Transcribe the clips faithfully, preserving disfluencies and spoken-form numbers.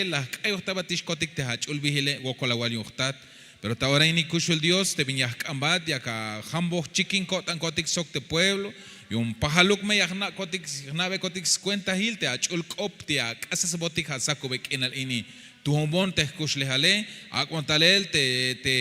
la jk'ayojtabatix kotik te ach'ul bijile, wokol awal yu'un jtat. Pero ta ora ini kuxul Dios te bin ya jk'ambat yak ajamboj chikin ko'tankotik sok te pueblo. Yu'un pajaluk me ya jna'kotik, jna'bekotik skuentajil te ach'ul k'op te ak'asesbotik asakube k'inal ini. Tujunbon te jkuxlejale, ak'bon talel te te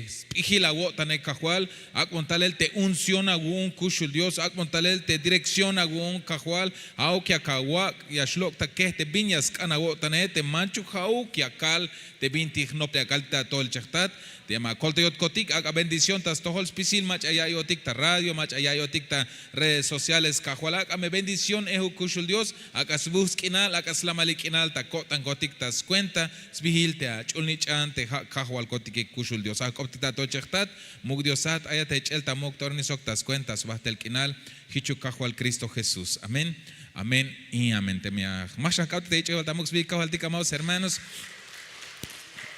sp'ijil awo'tane Kajwal. Ak'bon talel te unción awu'un kuxul Dios, ak'bon talel te dirección awu'un Kajwal. Ja'uk yak awak' ya xlok' ta kej te bin ya sk'an awo'tane, te manchuk ja'uk ya kal te bintik jnop te ya kaltik ta atojol chejtat. Te ma akoltayotkotik, ak'a bendición ta stojol spisil mach'a ya ayotik ta radio, mach'a ya ayotik ta redes sociales Kajwal. Ak'a me bendición ejuk kuxul Dios, ak'a sbuj sk'inal, ak'a slamalik k'inal ta ko'tankotik ta skuenta sbijil te ach'ul nich'an te ja' Kajwalkotike kuxul Dios. Ajk'optik ta atojol chejtat. Muk' Diosat, ayat ta ich'el ta muk' ta ora ini sok ta skuenta sbajtel k'inal. Jichuk Kajwal Cristo Jesús. Amén. Amén y amén. Teme ya jmaj xan jk'abtik ta ich'el ta muk' sbijil Kajwaltik, amados hermanos.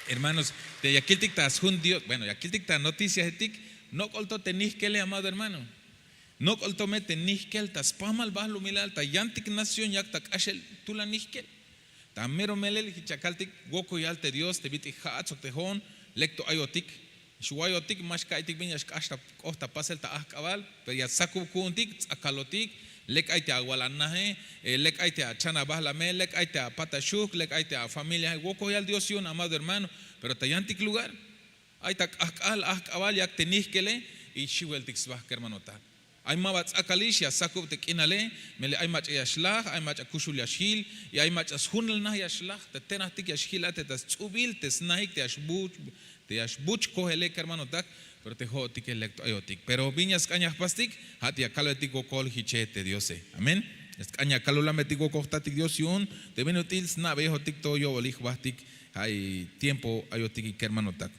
Hermanos, te ya kiltik ta sjun Dios, bueno, ya kiltik ta noticiajetik. Nok'ol to te nijkele, amado hermano. Nok'ol to me te nijk'el ta spamal balumilal ta yantik nación yak ta k'axel tulan nijk'el. Ta mero melel jich ya kaltik, wokol yal te Dios te bit'il ja'at sok te jo'on lek to ayotik. Xwayotik, ma xka'iytik bin ya xk'ax ta k'ot ta pasel ta ajk'abal, pero ya sakub ku'untik, ts'akalotik. Lek ay te awal anaje, lek ay te achan abahlame, lek ay te apat axujk, lek ay te afamiliaje. Wokol yal Dios yu'un, amado hermano. Pero ta yantik lugar ay ta k'ajk'al ajk'abal yak te nijk'ele, y xiweltik sba kermanotak. Ay ma ba ts'akalix ya sakub te k'inale, melel ay mach'a ya xlaj, ay mach'a kuxul ya xjil, y ay mach'a sjunel naj ya xlaj. Te tenajtik ya xjil a te ta sts'ubil te snajik te ya xbuch, te ya xbuch kojele kermanotak. Pero te jo'otike lek to ayotik, pero bin ya sk'an ya jpastik, ja' te ya kalbetik wokol jiche te Diose. Amén. Ya sk'an ya kalulanbetik wokol jtatik Dios yu'un te bin ut'il sna'beyejotik to yo'bolik jbajtik. Ja' tiempo ayotik kermanotak.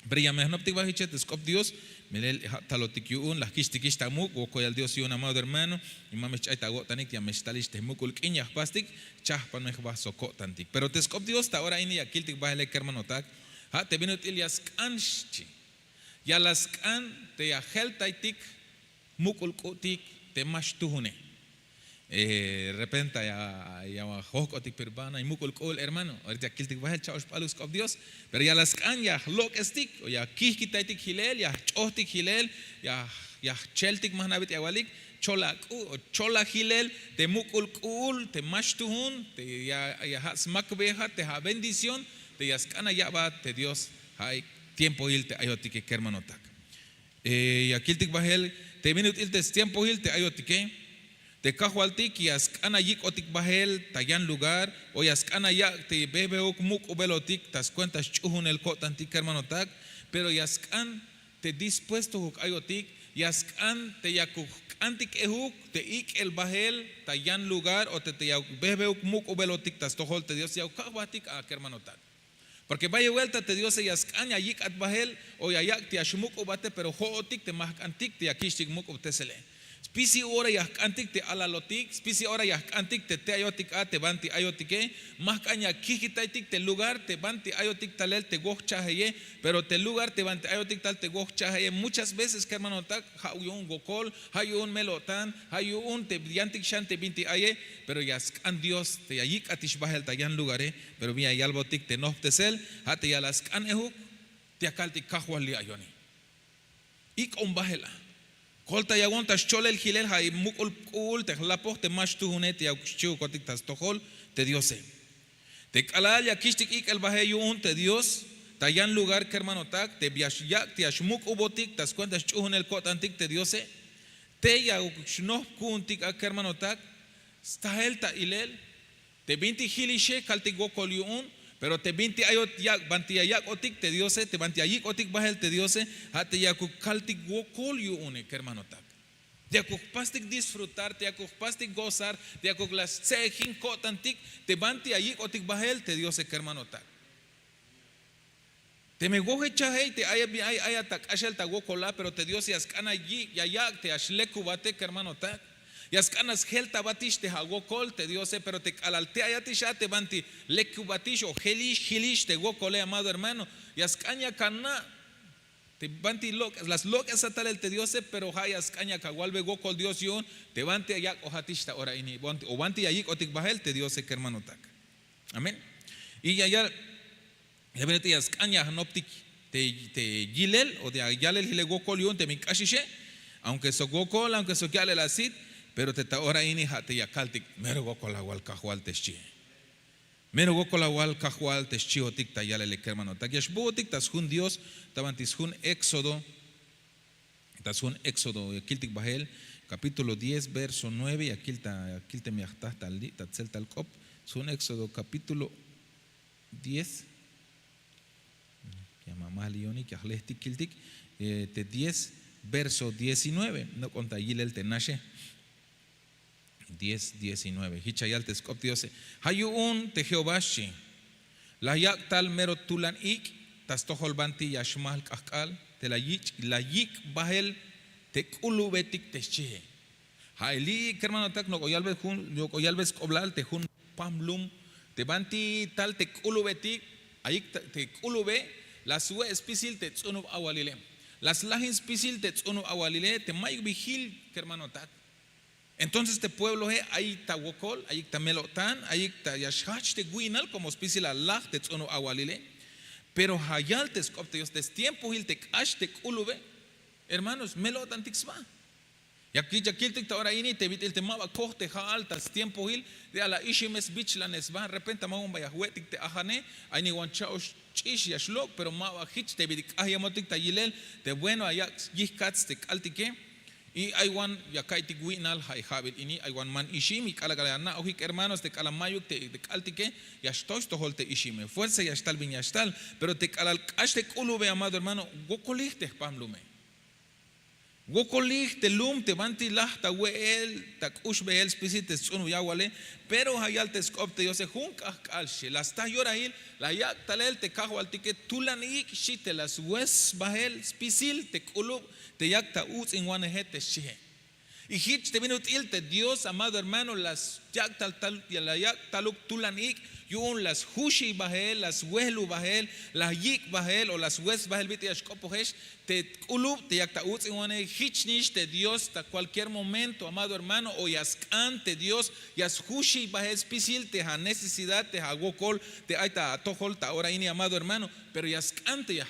Pero ya me jnoptik ba jiche te sk'op Dios, melel ja' talotik yu'un, la jkich'tikix ta muk'. Wokol yal Dios yu'un, amado hermano. Y ma me xch'ay ta awo'tanik, ya me xtalix te muk'ul k'in ya jpastik. Chajpan me jba sok ko'tantik. Pero te sk'op Dios ta ora ini ya kiltik bajele kermanotak, ja' te bin ut'il ya sk'an xchi. Ya la sk'an te ya jeltaytik muk'ul k'u'tik te ma xtujune. Repente ya jojk'otik perbana y muk'ul k'u'ul, hermano. Orita ya kiltik bajel cha'ox p'aluk sk'op Dios. Pero ya la sk'an ya jlok'estik o ya kijkitaytik jilel, ya jch'ojtik jilel, ya jcheltik, ma jna' bit'il awalik, chola k'u' o chola jilel te muk'ul k'u'ul te ma xtujun, te ya ja' smakbejat te ja' bendición te ya sk'an aya'bat te Dios. Ja' tiempoil te ayotike kermanotak. Ya kiltik bajel te bin ut'il te stiempoil te ayotike. Te kajwaltik ya sk'an ayik'otik bajel ta yan lugar o ya sk'an ayak' te bejbejuk muk'ubelotik ta skuenta sch'ujunel ko'tantik kermanotak. Pero ya sk'an te dispuestojuk ayotik, ya sk'an te yakuk jk'antik ejuk te ik'el bajel ta yan lugar o te yakuk bejbejuk muk'ubelotik ta stojol te Dios, yakuk kajwaltik a kermanotak. Porke bayel buelta te Diose ya sk'an ya yik'at bajel o ya yak' te ya xmuk'ubate, pero jo'otik te ma jk'antik te ya kich'tik muk'ubtesele. Spisil ora ya jk'antik te alalotik, spisil ora ya jk'antik te te ayotik a te banti ayotike. Ma jk'an ya kijkitaytik te lugar te banti ayotik talel te wojchajeye. Pero te lugar te banti ayotik tal te wojchajeye muchas veces kermanotak, ja' yu'un wokol, ja' yu'un mel-o'tan, ja' yu'un te yantik xan te bintik aye. Pero ya sk'an Dios te ya yik'atix bajel ta yan lugare. Pero bin ya yalbotik te nojptesel, ja' te ya la sk'an ejuk te ya kaltik, kajwal li' ayoni. Ik'on bajel a. Koltayawon ta xcholel jilel ja' muk'ul k'u'ul te jlapoj te ma xtujune te yakuk xchi'ukotik ta stojol te Diose. Te k'alal ya kich'tik ik'el bajel yu'un te Dios ta yan lugar kermanotak, te ya xyak' te ya xmuk'ubotik ta skuenta sch'ujunel ko'tantik te Diose, te yakuk xnojp ku'untik a kermanotak, stajel ta ilel. Te bintik jilixe kaltik wokol yu'un. Pero te bintik ayot yak' banti ya yak'otik te Diose, te banti ya yik'otik bajel te Diose, ja' te yakuk kaltik wokol yu'une kermanotak. Te yakuk jpastik disfrutar, te yakuk jpastik gozar, te yakuk la stse'ejin ko'tantik te banti ya yik'otik bajel te Diose kermanotak. Teme wojechajey te ay ay ay ta k'axel ta wokol a, pero te Diose ya sk'an ya yak' te ya xlekubate kermanotak. Ya sk'an ya sjeltabatix te awokol te Diose, pero te k'alal te ayatix a te banti lekubatix o jelix jilix te wokole, amado hermano, ya sk'an ya kana' te banti la slok'esat talel te Diose, pero ja' ya sk'an ya awalbe wokol Dios yu'un te banti ya yak'ojatix ta ora ini o banti ya yik'otik bajel te Diose kermanotak. Amén. Y ya yal, ya bin ut'il ya sk'an ya jnoptik te yilel o te ya yalel jilel wokol yu'un te bin k'axixe. Aunke sok wokol, aunke sok ya'lel asit, pero te ta ora ini ja' te ya kaltik mero wokol awal kajwal te xchi. Mero wokol awal kajwal te xchihotik ta yalele kermanotak ya xbu'utik ta sjun dios. Ta banti sjun éxodo, ta sjun éxodo ya kiltik bahel, kapítulo diez verso nueve ya kil ta ya kil te mi ya jta ta li' ta tzel tal k'op. Sjun éxodo kapítulo diez. Ya mamahli yonik ya jlehtik kiltik te diez verso diecinueve nok'on ta yilel te naxe. Diez diecinueve jich ya yal te sk'op te diose. Ja' yu'un te jehová xchi, la yak' tal mero tulan ik' ta stojol banti ya xmahl k'ahk'al te la yich' la yik' bahel te k'ulubetik te xchihe. Ja' e li' kermanotak nok'o yalbe jun nok'o yalbe sk'oblal te jun pam lum te banti tal te k'ulubetik. Ayik te k'ulube la swe' spisil te tz'unub awalile, la slajin spisil te tz'unub awalile te mayuk bi jil kermanotak. Entonces te pueblohe ayik ta wokol ayik ta mel-o'tan ayik ta ya xjahch te wi'nal komo spisil alaj te tz'unub awalile. Pero ja' yal te sk'op te dios te stiempohil te k'ax te k'ulube, hermanos mel-o'tantik sba. Ya kich ya kiltik ta ora ini te bit'il te ma ba koj te ja'al ta stiempohil te ala ixime sbichlanel sba repente ma jun ba ya jwe'tik te ajane. Ay niwan cha'ox ch'ix ya xlok' pero ma ba jich te bit'il k'aj yemotik ta yilel te bueno ya yak' yijkats te k'altike. Y ay wan ya ka'iytik wi'nal ja' ja'bil ini ay wan man ixim y k'alal k'alal ya na'ojik hermanos te k'alal mayuk te k'altike ya xtoy stojol te ixime fuerza ya xtal bin ya xtal. Pero te k'alal k'ax te k'ulube amado hermano wokolij te jpam lume. Wokolij te lum te banti laj ta we'el ta k'uxbehel spisil te stz'unub yawale. Pero ja' yal te sk'op te diose jun k'ahk'al xchi la sta yorahil la yak' talel te kajwaltike tulan ik' xchi te la swes bahel spisil te k'ulub te yak ta utz'inwaneje te xchihe. Y jich te bin ut'il te dios amado hermano la yak' taluk tulan ik' yu'un la sjuxi bahel la swehlu bahel la yik' bahel o la swes bahel bit'il ya xk'opojex te k'ulub te yak ta utz'inwanej jich nix te dios ta kualkier momento amado hermano o ya sk'an te dios ya sjuxi bahel spisil te ja' necesidad te ja' wokol te ay ta atojol ta ora ini amado hermano. Pero ya sk'an te ya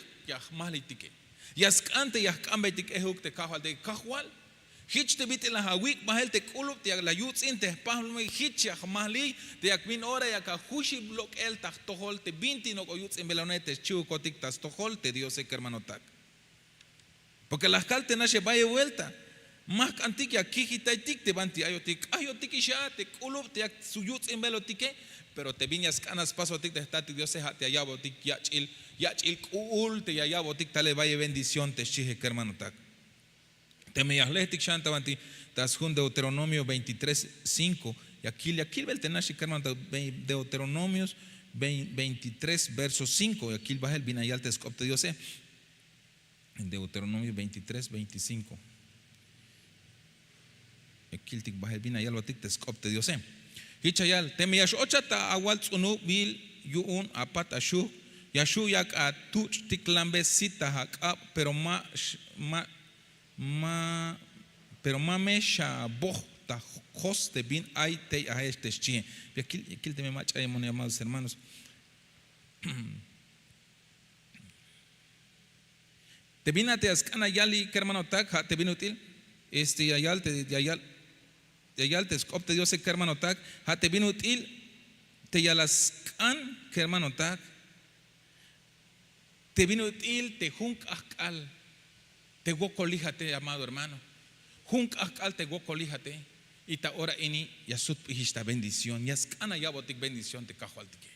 jmahliytike ya sk'an te ya jk'ambeytik ehuk te kajwal te kajwal. Jich te bit'il la awik' bahel te k'ulub te yak la yutz'in te jpajlume jich ya jmahliy te yak bin ora yak ajuxib lok'el ta jtojol te binti nok'o yutz'inbelone te xchihukotik ta stojol te diose kermanotak. Porke la jkal te naxe bayel buelta ma jk'antik ya kijitaytik te banti ayotik k'ayotik ixa te k'ulub te yak yutz'inbelotike. Pero te bin ya sk'an a spasotik te jtatik diose ja' te ya ya'botik yach'il yach'il k'u'ul te ya ya'botik talel bayel bendición te xchije kermanotak. Teme ya jlejtik xan ta banti ta sjun deuteronomio veintitrés cinko ya kil ya kilbel te naxik kermanotak. Deuteronomios veintitrés verso cinko ya kil bahel bin ya yal te sk'op te diose. Deuteronomio veintitrés veinticinko. Ya kiltik bahel bin ya yalbotik te sk'op te diose. Jich ya yal teme ya x'ochat ta awal tz'unubil yu'un apat axuhk ya xhu' yak atuch'tiklanbe sit ta ak'ab pero ma ma ma pero ma me xaboj ta jos te bin ay tey ajex te xchihe. Ya kil teme mach'a yemon amados hermanos. Te bin a te ya sk'an ya yal kermanotak ja' te bin ut'il este ya yal te ya yal te sk'op te diose kermanotak. Ja' te bin ut'il te ya la sk'an kermanotak. Te bin ut'il te jun k'ahk'al te wokolijate amado hermano. Jun k'ahk'al te wokolijate. Y ta ora ini ya sutp'ijix ta bendición ya sk'an ya ya'botik bendición te kajwaltike.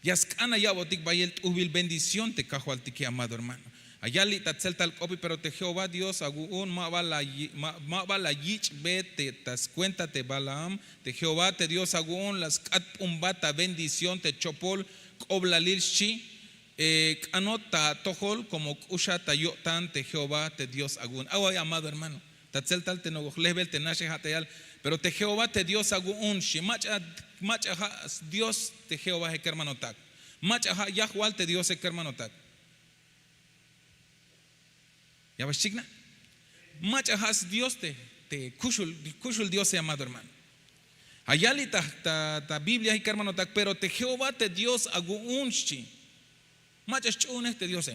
Ya sk'an ya ya'botik bayel t'ujbil bendición te kajwaltike amado hermano. Ya yal li' ta tzel tal k'opi pero te jehová dios awu'un ma ba la yich'be te ta skuenta te balaam. Te jehová te dios awu'un la sk'atp'unbat ta bendición te chopol k'oblalil xchi. K'anot ta atojol komo k'uxat ta yo'tan te jehová te dios awu'un aw ay amado hermano. Ta tzel tal te nok'o jlejbel te naxe ja' ta yal. Pero te jehová te dios awu'un xchi mach'a mach'a ja' sdios te jehovahe kermanotak. Mach'a ja' yajwal te diose kermanotak. Ya ba xchikna. Mach'a ja' sdios te kuxul diose amado hermano. Ayali ta biblia kermanotak pero te jehová te dios awu'un xchi. Mach'a sch'uhunej te diose.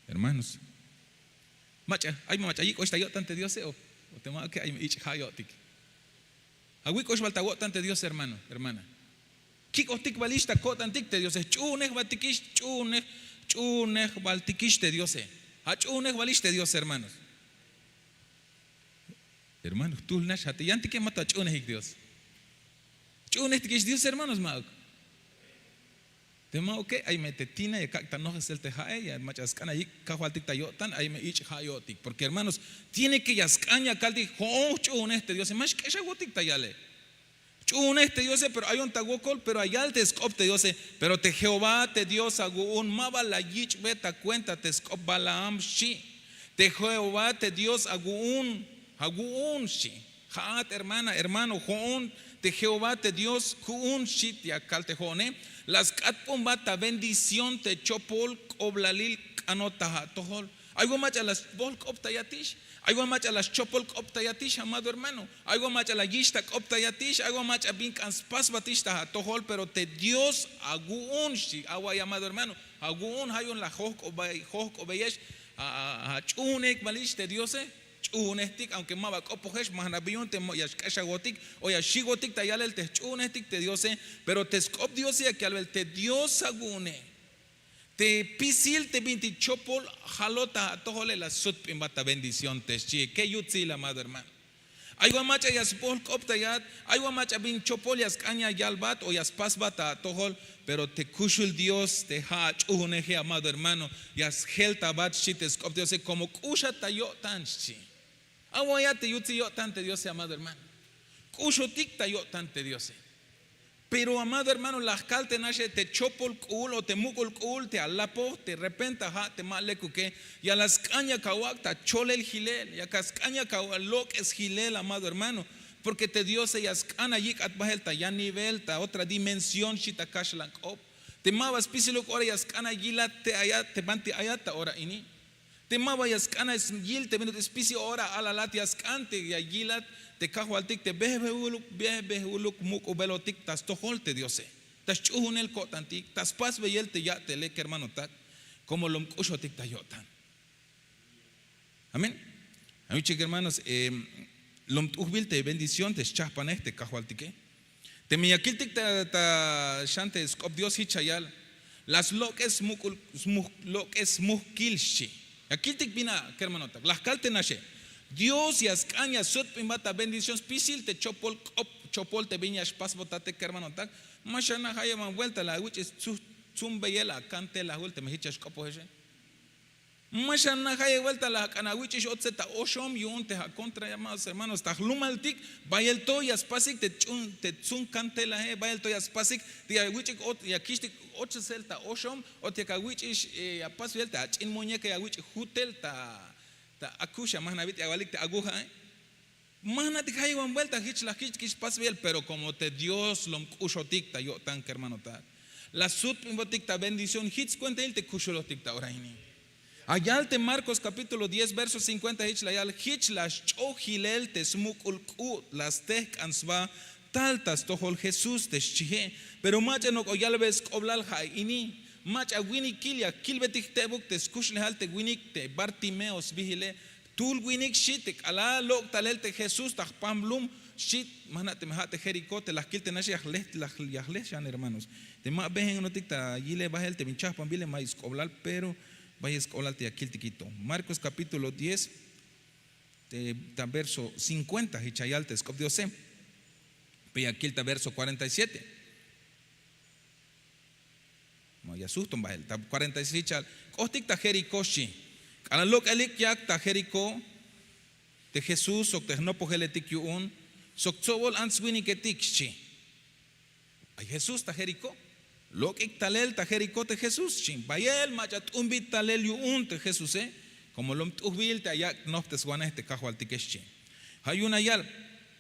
Hermanos, mach'a ay ma mach'a yik'ox ta yo'tan te diose o te ma ke ay ma ich' ja' yo'tik. Awik'ox bal ta wo'tan te diose hermano, hermana. Kik'otik bal ix ta ko'tantik te diose ch'uhunej bal tik ix ch'uhunej. Ch'uhunej bal tik ix te diose. Ja' ch'uhunej bal ix te diose hermanos. Hermano jtuhl nax ja' te yantike ma ta ch'uhunejik dios. Ch'uhunejtik ix dios hermanos ma'uk. Te ma'uke ay me te tina ya kak' ta nojesel te ja'e ya mach'a sk'an ayik' kajwaltik ta yo'tan ay me ich' ja' yo'tik porke hermanos, tiene ke ya sk'an ya kaltik jo'on jch'uhunej te diose ma xk'exawotik ta yale. Ch'uhunej te diose pero ayon ta wokol pero ayal te sk'op te diose. Pero te jehová te dios awu'un ma ba la yich'be ta kuenta te sk'op balaam xchi. Te jehová te dios awu'un awu'un xchi. Ja'at hermana hermano jo'on te jehová te dios ku'un xchi ya kal te jo'one. La sk'atp'unbat ta bendición te chopol k'oblalil k'anot ta atojol. Ay wa mach'a la sbohl k'op ta yatix. Ay wa mach'a la schopol k'op ta yatix amado hermano. Ay wa mach'a la yix ta k'op ta yatix ay wa mach'a bin k'an spasbatix ta atojol pero te dios awu'un xchi away amado hermano. Awu'un ja' yu'un la jojk'obeyex. Ach'uhunej balix te diose. Ch'uhunejtik aunke ma ba k'opojex ma jna' biyun te ya xk'exawotik o ya xiwotik ta yalel te jch'uhunejtik te diose. Pero te sk'op diose ya yalbel te dios awu'une. Te pisil te bintik chopol jalot ta atojole la sutp'inbat ta bendición te xchihe ke yutzil amado hermano. Ay wa mach'a ya sbohl k'op ta yat. Ay wa mach'a bin chopol ya sk'an ya yalbat o ya spasbat ta atojol. Pero te kuxul dios te ja' ach'uhuneje amado hermano ya sjeltabat xchi te sk'op diose komo k'uxat ta yo'tan xchi. Awayat te yutzil yo'tan te diose amado hermano. K'uxotik ta yo'tan te diose. Pero amado hermano la jkal te naxe te chopol k'u'ul o te muk'ul k'u'ul te alapoj te repente ja' te ma lekuke ya la sk'an ya kawak' ta cholel jilel ya ka sk'an ya kawak' lok'es jilel amado hermano. Porke te diose ya sk'an ayik'at bahel ta yan nivel ta otra dimensión xchi ta kaxlan k'op. Te ma ba spisiluk ora ya sk'an ayilat te ayat te banti ayat ta ora ini. Te ma ba ya sk'an ayil te bin ut'il spisil ora alalat ya sk'an te ya yilat te kajwaltik te behbehuluk behbehuluk muk'ubelotik ta stojol te diose. Ta sch'uhunel ko'tantik ta spasbeyel te ya'tele kermanotak. Komo lom k'uxotik ta yo'tan. Amén. Awichik hermanos, lom t'ujbil te bendición te schahpanej te kajwaltike. Teme ya kiltik ta xan te sk'op dios hich ya yal, la slok'es smuk'ul smuk'ul lok'es smuhkil xchi. Ya kiltik bin a' kermanotak la jkal te naxe. Dios ya sk'an ya sutp'inbat ta bendición spisil te chopol k'op chopol te bin ya xpasbotate kermanotak. Ma xana' jayeb ban buelta la awich'ix stzumbeyel akantelajul teme hich ya xk'opojexe. Ma xana' jayeb buelta la ak'an awich'ix otse ta oxom yu'un te akontra llamados hermanos ta jlumaltik. Bayel to ya spasik te ch'un te tzun kantelaje bayel to ya spasik te ya awich'ik ot ya kixtik ochesel ta oxom. Ot yak awich'ix ya pasbel te ach'in muñeka ya awich'ik jutel ta akux ya ma jna' bit'il ya awalik te agujae. Ma jna'tik jayeb ban buelta hich la jich'tik ix pasbel pero komo te dios lom k'uxotik ta yo'tan kermanotak, la sutp'inbotik ta bendición hich skuentahil te kuxulotik ta ora ini. Ayal te markos kapítulo diez verso cinkuenta hich la yal hich la sch'oj hilel te smuk'ul k'u' la stehk'an sba tal ta stojol jesús te xchihe. Pero mach'a nok'o yalbe sk'oblal ha ini. Mach'a winikil ya kilbetik jtebuk te skuxlejal te winik te bartimeo sbihile. Tuhl winik xchi te k'alal lok' talel te jesús ta jpamlum xchi. Ma jna' teme ha te jerikó te la jkil te naxe ya jlej xan hermanos. Te ma behenotik ta yile bahel te bin chahpanbile mayuk sk'oblal pero bayel sk'oblal te ya kiltik ito. Markos kapítulo diez ta verso cinkuenta hich ya yal te sk'op diose. Pe ya kil ta verso kuarenta y siete. Ya suhton bahel ta kuarenta y seis chal. K'ohtik ta jerikó xchi. K'alal lok'elik yak ta jerikó te jesús sok te jnopojeletik yu'un sok tsobol ants-winiketik xchi. Ay jesús ta jerikó. Lok'ik talel ta jerikó te jesús xchi bayel mach'a t'unbit talel yu'un te jesuse. Komo lom t'ujbil te ayak' nopteswanej te kajwaltike xchi. Ha yu'un la yal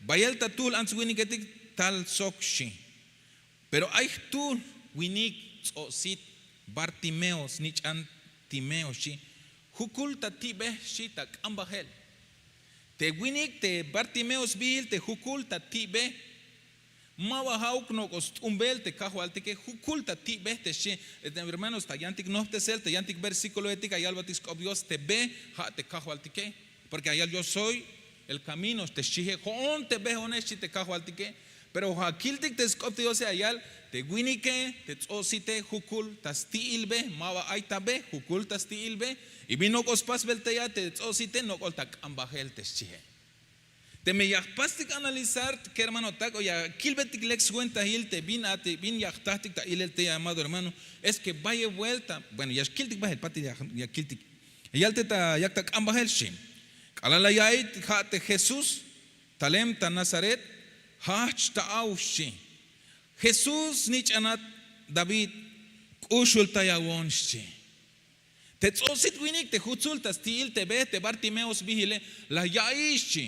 bayel ta tuhl ants-winiketik tal sok xchi. Pero ay jtuhl winik ts'o'sit bartimeo snich'an timeo xchi. Jukul ta ti'bej xchi ta k'ambajel. Te winik te Bartimeo sbiil te jukul ta ti'be. Ma ba ja'uk nok'o st'umbel te kajwaltike, jukul ta ti'be te xchi. Hermanos, ta yantik nojptesel te yantik versículoetik ya yalbotik sk'op Dios te be ja' te kajwaltike. Porke ya yal yo soy el camino te xchie, jo'on te bejo'one xchi te kajwaltike. Pero ja' kiltik te sk'op te Diose ya yal te winike te ts'o'site jukul ta sti'il be, ma ba ay ta be, jukul ta sti'il be. Y bin nok'o spasbel tey a te ts'o'site, nok'ol ta k'an bajel te xchie. Teme ya jpastik analizar kermanotak o ya kilbetik lek swentail te bin a te bin ya jtatik ta ilel tey a, amado hermano, es ke bayel buelta bueno ya xkiltik bajel patil ya kiltik. Ya yal te ta yak ta k'an bajel xchi. K'alal la ya'iy ja' te Jesús talem ta Nazaret, jajch ta aw xchi. Jesús snich'anat David, k'uxultayawon xchi. Te ts'o'sit winik te jutsul ta sti'il te be te Bartimeo sbijile, la ya'iy xchi.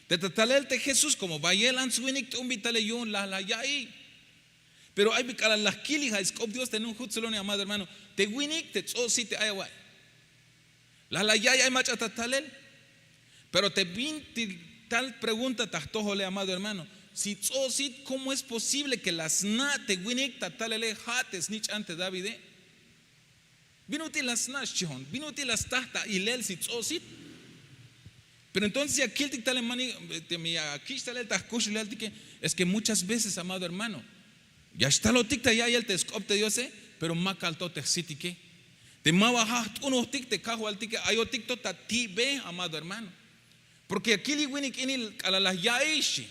Te ta talel te Jesús komo bayel ants winik t'un bi tale yu'un la la ya'iy. Pero ay bi k'alal la jkilij a sk'op Dios te jun jutsulone, amado hermano, te winik te ts'o'sit te ay awa'iy. La la ya'iy ay mach'a ta talel. Pero te bintik tal pregunta ta jtojole, amado hermano, si ts'o'sit, komo es posible ke la sna' te winik ta talele ja' te snich'an te Davide? Bin ut'il la sna' xchijon, bin ut'il la staj ta ilel si ts'o'sit? Pero entonces ya kiltik talel mani, teme ya kich' talel ta jkuxulaltike, es ke muchas veces, amado hermano, ya xtalotik ta ya'iyel te sk'op te Diose, pero ma kal to te jsitike. Te ma ba ja' jt'unojtik te kajwaltike ayotik to ta ti'be, amado hermano. Porke ya kil winik ini k'alal la ya'iy xchi.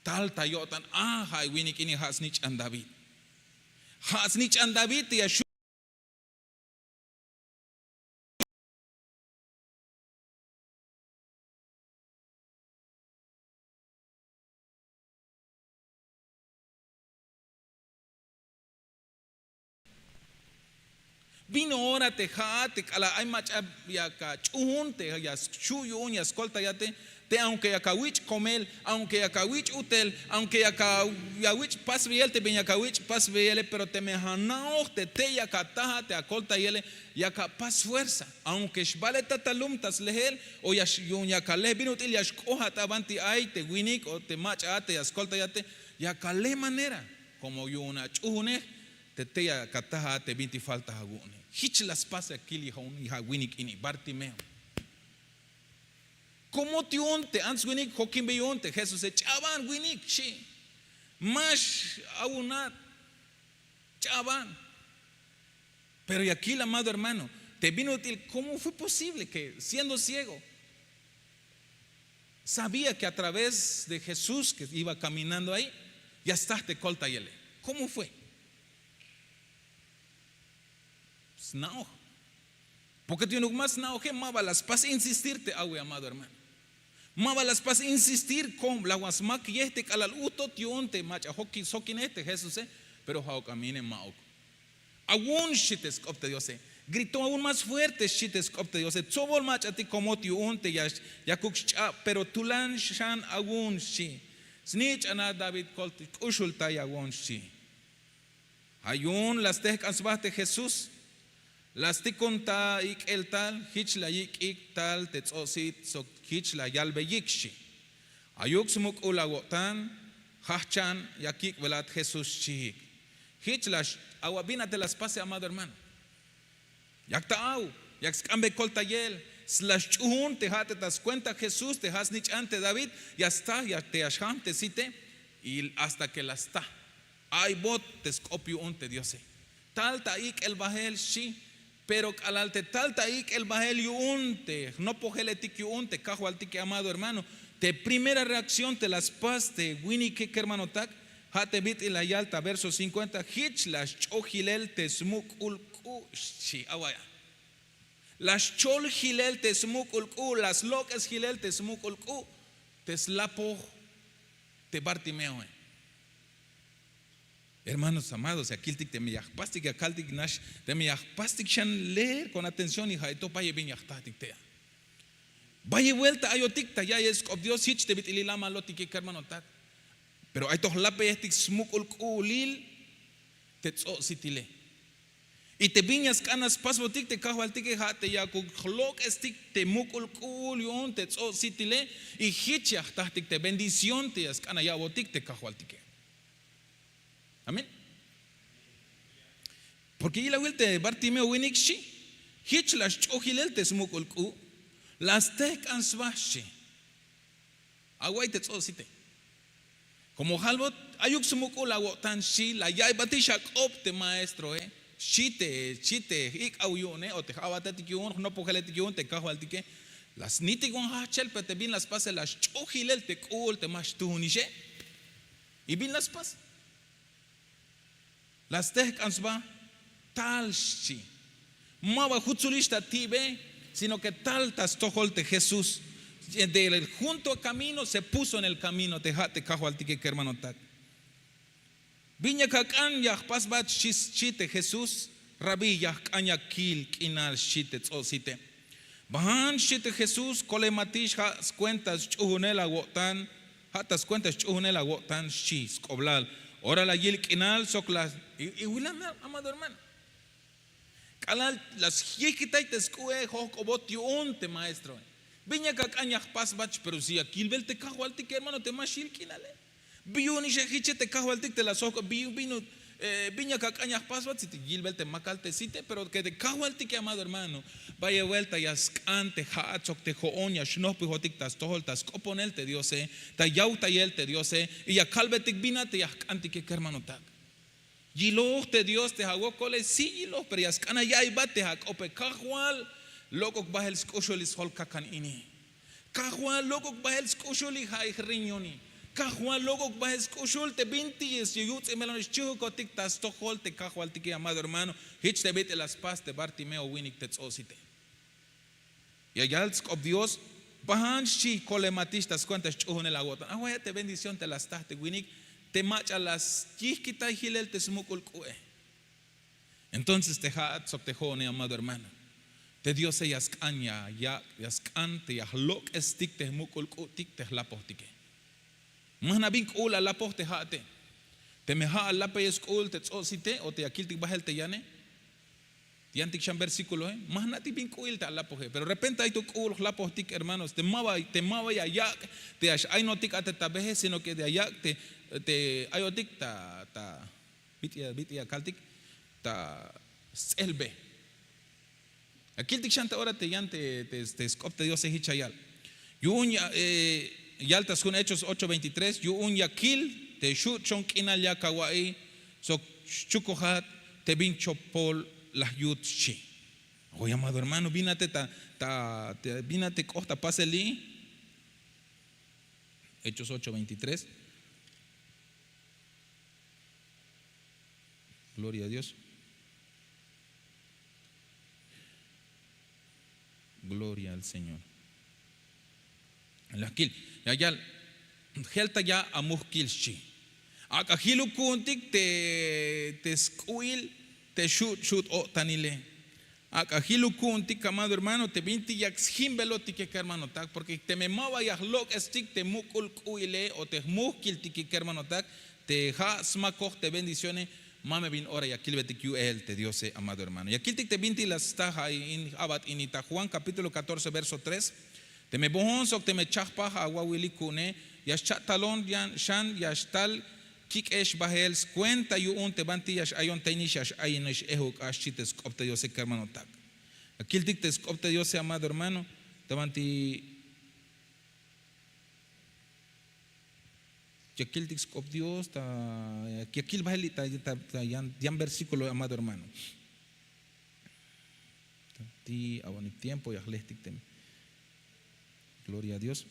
Tal ta yo'tan a ja' winik ini ja' snich'an David. Ja' snich'an David te ya xu' Bin ora te ja'at te k'alal ay mach'a yak ach'uhun te ya xu' yu'un ya skoltayate, te aunke yak awich' komel, aunke yak awich' utel, aunke yak awich' pasbeyel te bin yak awich' pasbeyele, pero teme ana'oj te tey yak atajat te akoltayele, yak apas fuerza. Aunke xbaletat ta lum ta slejel o ya yu'un yak alej bin ut'il ya xk'oat a banti ay te winik o te mach'aat te ya skoltayate, yak alej manera. Komo yu'un ach'uhunej te tey yak atajat te bintik falta awu'une. Jich la spas ya kil ja' winik ini Bartimeo. Komot yu'un te ants winik jokin bi yu'un te Jesuse, ch'aban winik xchi. Ma x'awunat, ch'aban. Pero ya kil, amado hermano, te bin ut'il, komo fue posible ke siendo ciego sabía ke a través de Jesús ke iba kaminando ahi ya staj te koltayele? Komo fue? Sna'oj. Porke te yu'unuk ma sna'oje ma ba la spas insistir te awi, amado hermano. Ma ba la spas insistir kom la wan smak yej te k'alal utot yu'un te mach'a jokin sjokinej te Jesuse. Pero ja'uk a mine, ma'uk. Awun xchi te sk'op te Diose. Gritó aún más fuerte xchi te sk'op te Diose, tsobol mach'atik komot yu'un te ya yakuk sch'ab, pero tulan xan awun xchi. Snich'anat David, k'uxultayawon xchi. Ja' yu'un la stejk'an sba te Jesús. La stikon ta ik'el tal, jich la yik'ik tal te ts'o'sit sok jich la yalbeyik xchi. Ayuk smuk'ul awo'tan, jajch'an ya kik'belat Jesús xchiik. Jich la, awa' bin a te la spase, amado hermano. Yak ta aw, yak sk'anbe koltayel, la sch'uhun te ja' te ta skuenta Jesús te ja' snich'an te David, ya sta, ya te ya xjam te site, y hasta ke la sta. Ay bot te sk'op yu'un te Diose. Tal ta ik'el bahel xchi. Pero k'alal te tal ta ik'el bahel yu'un te jnopojeletik yu'un te kajwaltike, amado hermano, te primera reacción te la spas te winike kermanotak, ja' te bit'il la yal ta verso cincuenta, jich la sch'oj jilel te smuk'ul k'u' xchi. Awa'iya. La schol jilel te smuk'ul k'u', la slok'es jilel te smuk'ul k'u' te slapoj te Bartimeoe. Hermanos amados, ya kiltik teme ya jpastik ya kaltik nax, teme ya jpastik xan leer kon atención y ja' ay to bayel bin ya jtatik te a. Bayel buelta ayotik ta ya'iyel sk'op Dios jich te bit'il la malotike kermanotak. Pero ay to jlapeyejtik smuk'ul k'u'ulil te ts'o'sitile. Y te bin ya sk'an ya spasbotik te kajwaltike ja' te yakuk jlok'estik te muk'ul k'u'ul yu'un te ts'o'sitile. Y jich ya jtajtik te bendición te ya sk'an ya ya'botik te kajwaltike. Amén. Porke yilawil te Bartimeo winik xchi, jich la sch'uhilel te smuk'ul k'u', la stejk'an sba xchi. Awa'iy te ts'o'site. Komo jalbot ayuk smuk'ul awo'tan xchi, la ya'iybatix ak'op te maestroe xchi te, xchi te ik'aw yu'une o te j'a'batetik yu'un jnopojeletik yu'un te kajwaltike. La snitik wan jajchel, pero te bin la spasel la sch'uhilel te k'u'ul te ma xtuhunixe. Y bin la spas, la stejk'an sba, tal xchi. Ma ba jutsulix ta ti'be, sino ke tal ta stojol te Jesús. Junto a camino se puso en el camino te ja' te kajwaltike kermanotak. Bin yak ak'an ya jpasbat xchi, xchi te Jesús. Rabí, ya jk'an ya kil k'inal xchi te ts'o'site. Bahan xchi te Jesús, kolematix ja' skuenta sch'uhunel awo'tan, ja' ta skuenta sch'uhunel awo'tan xchi sk'oblal. Ora la yil k'inal sok la, y, y wilam, amado hermano. K'alal la syijkitay te sk'u'e, jojk'obot yu'un te maestroe. Bin yak ak'an ya jpasbat, pero si ya kilbel te kajwaltik, hermano, te ma xyil k'inale. Bi yu'un ixe jiche te kajwaltik te la sojk'o, bi, bin, eh, bin yak ak'an ya jpasbat, si te yilbel te makal te site, pero ke te kajwaltike, amado hermano, bayel buelta ya sk'an te ja'at sok te jo'on ya xnojpijotik ta stojol ta sk'oponel te Diose, ta yawtayel te Diose, y ya kalbetik bin a te ya jk'antike kermanotak. Yiloj te Dios te ja' wokole, sí yiloj, pero ya sk'an ya ya'iybat te ja' k'ope. Kajwal, lok'uk bahel sk'uxul sjol kakan ini. Kajwal, lok'uk bahel sk'uxul y ja' jriñoni. Kajwal, lok'uk bahel sk'uxul te binti yuts'imelon xchihukotik ta stojol te kajwaltike, amado hermano. Jich te bit'il la spas te Bartimeo winik te ts'o'site. Ya yal sk'op Dios, bahan xchi, kolematix ta skuenta sch'uhunel awo'tan. Awa'iya te bendición te la staj te winik te mach'a la syijkitay jilel te smuk'ul k'u'e. Entonces te ja'at sok te jo'one, amado hermano, te Diose ya sk'an ya yak', ya sk'an te ya jlok'estik te jmuk'ul k'u'tik te jlapojtike. Ma jna' bin k'u'ul alapoj te ja'ate. Teme ja' alapeyel sk'u'ul te ts'o'site o te ya kiltik bahel te yane, yantik xan versículoe, ma jna'tik bin k'u'ul te alapoje. Pero repente ay to k'u'ul jlapojtik, hermanos, te ma ba, te ma ba ya yak' te ya x-ayinotik a te ta beje, sino ke ya yak' te, te ayotik ta, ta, bit'il ya, bit'il ya kaltik, ta sts'elbe. Ya kiltik xan te ora te yan te, te, te sk'op te Diose jich ya yal. Yu'un ya, eh, yal ta sjun Hechos ocho veintitrés, yu'un ya kil te xu' chon k'inal yak awa'iy sok xchukojat te bin chopol la yut xchi. Oy, amado hermano, bin a te ta, ta, te, bin a te k'ot ta pasel li'. Hechos ocho veintitrés. Gloria a Dios. Gloria al Señor. La kil, ya yal, jelta ya amujkil xchi. Ak'a jiluk ku'untik te, te sk'u'il te xu', xu' t-o'tanile. Ak'a jiluk ku'untik, amado hermano, te bintik yak sjimbelotik kermanotak, porke teme ma ba ya jlok'estik te muk'ul k'u'ile o te jmujkiltik kermanotak, te ja' smakoj te bendicione, ma me bin ora ya kilbetik yu'el te Diose, amado hermano. Ya kiltik te bintik la staj a in, a'bat ini ta Juan capítulo catorce, verso tres. Teme bohon sok teme chajpaj awawilik ku'une, ya xcha' talon yan xan ya xtal kik'ex bahel skuenta yu'un te banti ya x-ayon teyinix, ya x-ayinix ehuk a xchi te sk'op te Diose kermanotak. Ya kiltik te sk'op te Diose, amado hermano, te banti ya kiltik sk'op Dios, ta, ya kil bahel li' ta, ta, ta yan, yan versículo, amado hermano. Ti awonik tiempo ya jlejtik teme. Gloria a Dios.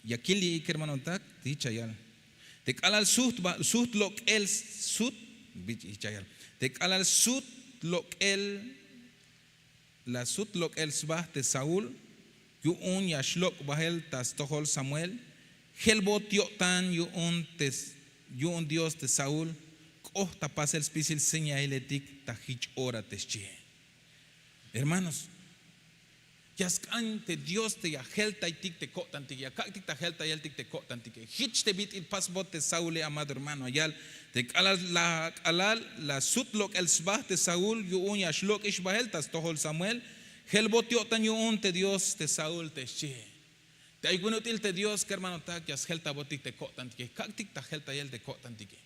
Ya kil li' kermanotak, jich ya yal. Te k'alal sujt ba, sujt lok'el, sujt, jich ya yal. Te k'alal sujt lok'el, la sujt lok'el sba te Saúl, yu'un ya xlok' bahel ta stojol Samuel, jelbot yo'tan yu'un te, yu'un Dios te Saúl, k'ot ta pasel spisil señailetik ta jich ora te xchie. Hermanos, Ya sk'an te Dios te ya jeltaytik te ko'tantik, ya kak'tik ta jeltayeltik te ko'tantike. Jich te bit'il pasbot te Saule, amado hermano, ya yal te k'alal la k'alal la sut lok'el sba te Saúl yu'un ya xlok'ix bahel ta stojol Samuel. Jelbot yo'tan yu'un te Dios te Saúl, te xchihe. Te ay win ut'il te Dios kermanotak, ya sjeltaybotik te ko'tantike, kak'tik ta jeltayel te ko'tantike.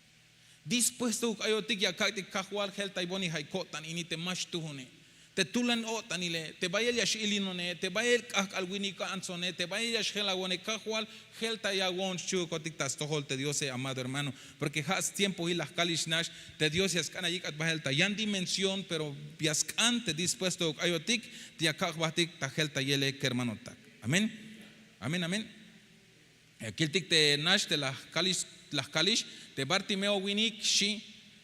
Dispuestouk ayotik ya kak'tik: Kajwal, jeltaybonijay ko'tan ini te ma xtuhune, te tulan-o'tanile, te bayel ya x'ilinone, te bayel k'ajk'al winik antsone, te bayel ya xjelawone. Kajwal, jeltayawon, xchihukotik ta stojol te Diose, amado hermano, porque ja' stiempohil la jkalix nax. Te Dios ya sk'an ya yik'at bahel ta yan dimensión, pero ya sk'an te dispuestouk ayotik te ya kak' jbahtik ta jeltayele kermanotak. Amén. Amén, amén. Ya kiltik te nax te la jkalix, la jkalix te Bartimeo winik, xchi: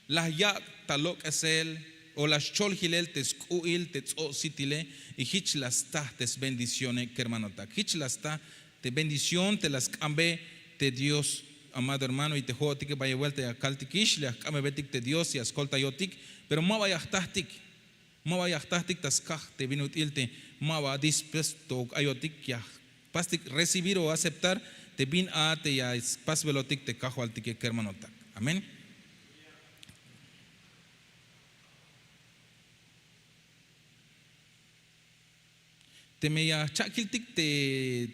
La yak' ta lok'esel o la xchol jilel te sk'u'il te ts'o'sitile, y jich la sta te sbendicione kermanotak. Jich la sta te bendición te la sk'ambe te Dios, amado hermano. Y te jo'otike bayel buelta ya kaltikix, la jk'ambebetik te Dios, ya skoltayotik, pero ma ba ya jtajtik. Ma ba ya jtajtik ta skaj te bin ut'il te ma ba dispuestouk ayotik ya jpastik recibir o aceptar te bin a te ya spasbelotik te Kajwaltike kermanotak. Amén. Teme ya jcha'kiltik te,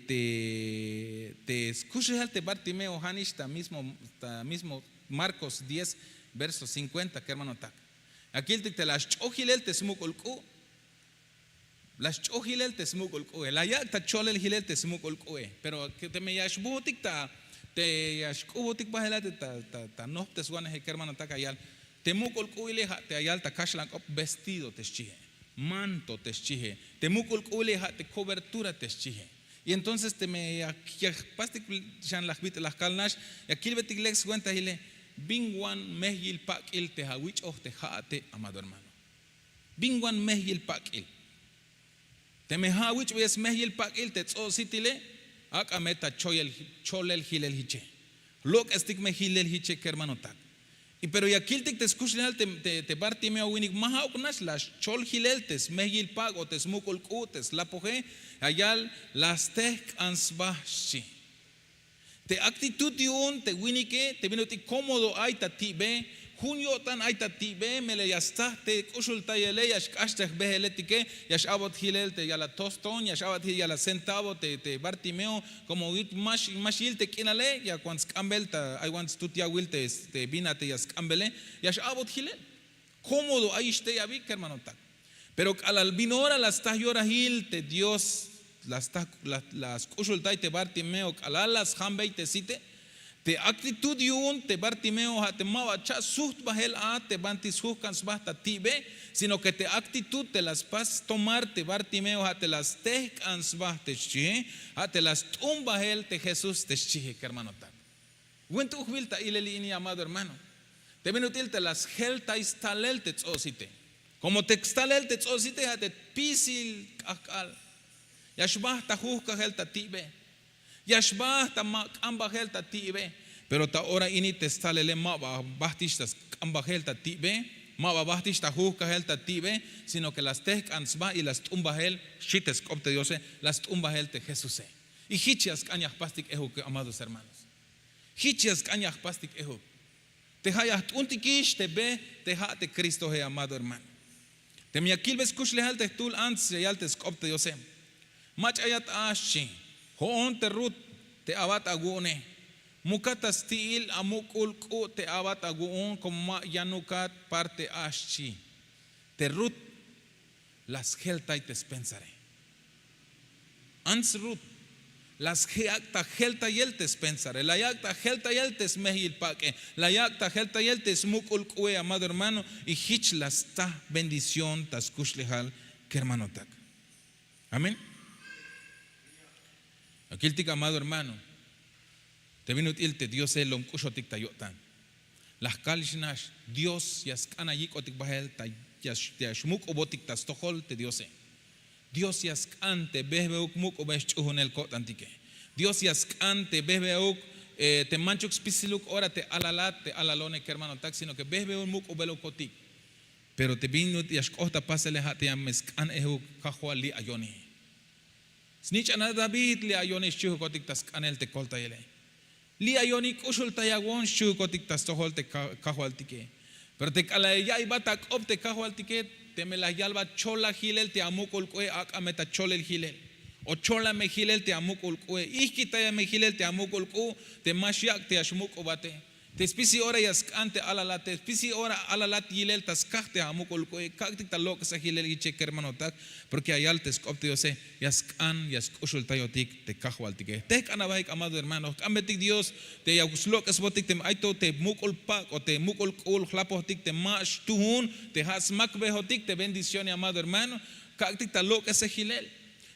te, te skuxlejal te Bartimeo, ja'nix ta mismo, ta mismo Marcos diez, verso cincuenta kermanotak. Ya kiltik te la sch'oj jilel te smuk'ul k'u'. La sch'oj jilel te smuk'ul k'u'e, la yak' ta cholel jilel te smuk'ul k'u'e. Pero teme ya xbuhotik ta, te ya xk'uhutik bahel a te ta, ta, ta nohpteswaneje kermanotak, ya yal: Te muk'ul k'u'ile ja' te ya yal ta kaxlan k'op vestido, te xchihe, manto, te xchihe. Te muk'ul k'u'ile ja' te cobertura, te xchihe. Y entonces teme ya, ya jpastik xan la jbit'il la jkal nax, ya kilbetik lek swentaile: Bin wan mejyil pak'il te awich'oj te ja'ate, amado hermano? Bin wan mejyil pak'il? Teme ja' awich'beyel smejyil pak'il te ts'o'sitile, ak'a me ta cholel jilel hiche. Lok'estik me jilel hiche kermanotak. Y pero ya kiltik te skuxlejal te, te, te Bartimeo winik, ma ja'uk nax, la schol jilel te smejyil pak' o te smuk'ul k'u' te slapoje, ya yal: La stejk'an sba, xchi. Te actitud yu'un te winike, te bin ut'il cómodo ay ta ti'be, jun yo'tan ay ta ti'be, melel ya stsaj te k'uxultayele, ya xk'ax te jbeheletik'e, ya x'a'bot jilel te ya la toston, ya x'a'bot jilel ya la centavo te, te Bartimeo, como ma xyil te k'inale, ya wan sk'ambel ta, ay wan stut yawil te, te bin a te ya sk'ambele, ya x'a'bot jilel. Cómodo ayix tey abi kermanotak. Pero k'alal bin ora la sta yorahil te Dios, la sta, la, la sk'uxultay te Bartimeo, k'alal la sjambey te site, te actitud yu'un te Bartimeo ja' te ma ba cha'suht bahel a te banti sjuhkan sba ta ti'be, sino que te actitud te la spas tomar te Bartimeo ja' te la stejk'an sba, te xchihe, ja' te la st'un bahel te Jesús, te xchihe kermanotak. Wen t'ujbil ta ilel ini, amado hermano. Te bin ut'il te la sjeltay stalel te ts'o'site. Como te stalel te ts'o'site ja' te spisil k'ajk'al. Ya xbaht ta jujkajel ta ti'be. Ya xbaht ta ma k'ambajel ta ti'be. Pero ta ora ini te stalele ma ba bahtix ta sk'ambajel ta ti'be, ma ba bahtix ta jujkajel ta ti'be, sino que la stejk'an sba y la st'un bahel, xchi te sk'op te Diose, la st'un bahel te Jesuse. Y jich ya sk'an ya jpastik ehuk, amados hermanos. Jich ya sk'an ya jpastik ehuk. Te ja' ya jt'untikix te be, te ja' te Cristoje, amado hermano. Teme ya kilbe skuxlejal te jtul ants, ya yal te sk'op te Diose: Mach'a ayat a, xchi. Jo'on te Rut te abat awu'une. Mukat ta sti'il amuk'ul k'u' te abat awu'un, como ma yanukat parte a, xchi. Te Rut la sjeltay te spensare. Ants Rut la syak' ta jeltayel te spensare, la yak' ta jeltayel te smejyil pak'e, la yak' ta jeltayel te smuk'ul k'u'e, amado hermano, y jich la sta bendición ta skuxlejal kermanotak. Amén. Ya kiltik, amado hermano, te bin ut'il te Diose lom k'uxotik ta yo'tan. La jkalix nax, Dios ya sk'an ayik'otik bahel ta, ya xmuk'ubotik ta stojol te Diose. Dios ya sk'an te behbeuk muk'ubey sch'uhunel ko'tantike. Dios ya sk'an te behbeuk, eh, te manchuk spisiluk ora te alalat, te alalone kermanotak, sino que behbeuk muk'ubelukotik. Pero te bin ut'il ya xk'oht ta pasele, ja' te ya me sk'an ehuk: Kajwal, li' ayoni. Snich'an a David li' ayon xchihukotik ta sk'anel te koltayele. Li' ayon k'uxultayawon xchihukotik ta stojol te kajwaltike. Pero te k'alal ya' ibat ak'op te kajwaltike, teme la yalbat chola jilel te amuk'ul k'u'e, ak'a me ta cholel jilel. O chola me jilel te amuk'ul k'u'e, ijkitaya me jilel te amuk'ul k'u te ma xyak' te ya xmuk'ubate. Te spisil ora ya sk'an te alalat, te spisil ora alalat yilel ta skaj te amuk'ul k'u'e. Kak'tik ta lok'esel jilel jiche kermanotak. Porke ya yal te sk'op te diose, ya sk'an ya sk'uxultayotik te kajwaltike. Tejk'an abaik amado hermano, jk'anbetik dios te ya slok'esbotik teme ay to te muk'ul pak' o te muk'ul k'u'ul jlapojtik te ma xtuhun, te ja' smakbejotik te bendición amado hermano. Kak'tik ta lok'esel jilel.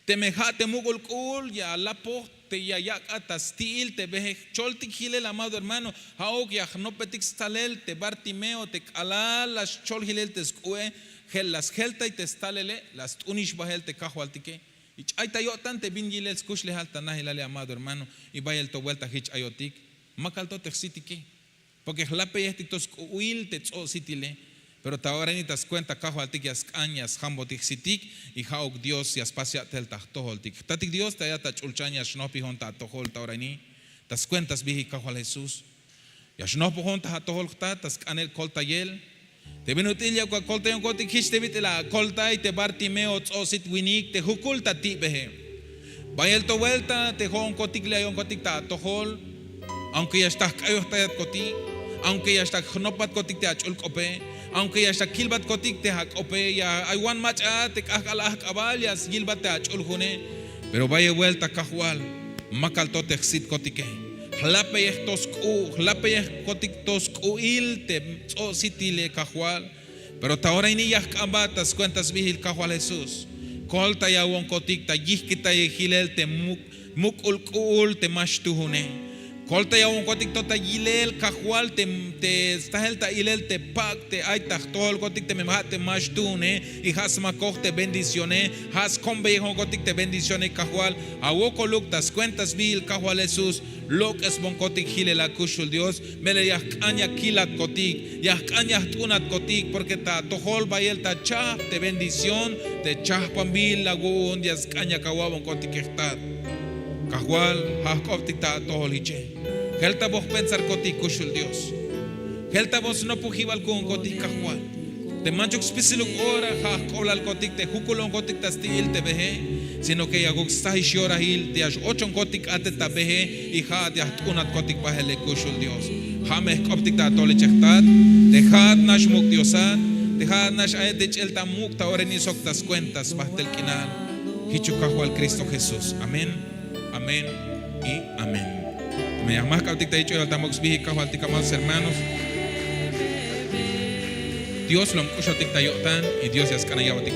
Teme ja' te muk'ul k'u'ul ya lapoj te ya yak'at ta sti'il te beje, choltik jilel amado hermano. Ja'uk ya jnopetik stalel te bartimeo te k'alal la schol jilel te sk'u'e, la sjeltay te stalele, la st'unix bahel te kajwaltike. Y ch'ay ta yo'tan te bin yilel skuxlejal ta najilale amado hermano. Y bayel to buelta jich ayotik, makal to te jsitike. Porke jlapeyejtik to sk'u'il te ts'o'sitile. Pero ta ora ini ta skuenta kajwaltik ya sk'an ya sjambotik jsitik. Y ja'uk dios ya spas ya'tel ta jtojoltik, jtatik dios ta ya ta ch'ulchan ya xnojpijon ta atojol ta ora ini. Ta skuenta sbijil kajwal jesús, ya xnojpojon ta atojol jtat ta sk'anel koltayel. Te bin ut'il ya akoltayonkotik jich te bit'il akoltay te bartimeo ts'o'sit winik te jukul ta ti'beje. Bayel to buelta te jo'onkotik li' ayonkotik ta atojol. Aunke ya xta jk'ayojtayatkotik, aunke ya xta jnopatkotik te ach'ul k'ope, aunke ya xta kilbatkotik te ak'ope, ya ay wan mach'a te k'ajk'al ajk'abal ya yilbat te ach'ul june. Pero bayel buelta kajwal, makal to te jsitkotike. Jlapeyej to sk'u', jlapeyejkotik to sk'u'il te ts'o'sitile kajwal. Pero ta ora ini ya jk'ambat ta skuenta sbijil kajwal jesús. Koltayawonkotik ta yijkitayel jilel te muk'ul k'u'ul te ma xtuhune. Koltayawonkotik to ta yilel kajwal te stajel ta ilel te pak' te ay ta jtojolkotik teme ja' te ma xtuhune. Y ja' smakoj te bendicione, ja' skombeyejonkotik te bendicione kajwal. Awokoluk ta skuenta sbijil kajwal jesús. Lok'esbonkotik jilel akuxul dios. Melel ya jk'an ya kilatkotik, ya jk'an ya jt'unatkotik porke ta atojol bayel ta chahp te bendición. Te chahpanbil awu'un ya sk'an ya kawa'bonkotik jtat. Kajwal, ja' jk'optik ta atojol jiche. Jelta bo jpensarkotik kuxul dios. Jelta bo snopojibal ku'unkotik kajwal. Te manchuk spisiluk ora ja' jk'oblalkotik te jukulonkotik ta sti'il te beje. Sino ke yakuk stsajix yorahil te ya x'ochonkotik k'ate ta beje. Y ja'at ya jt'unatkotik bajele kuxul dios. Ja' me jk'optik ta atojol jiche jtat. Te ja'at nax muk' diosat. Te ja'at nax ayat te ch'el ta muk' ta ora ini sok ta skuenta sbajtel k'inal. Jichuk kajwal kristo jesús amén. Amén. Y amén. Teme ya jmajk'abtik ta yich'oyol ta muk' sbijik kajwaltik amados hermanos. Dios lom k'uxotik ta yo'tan. Y dios ya sk'an ya ya'botik.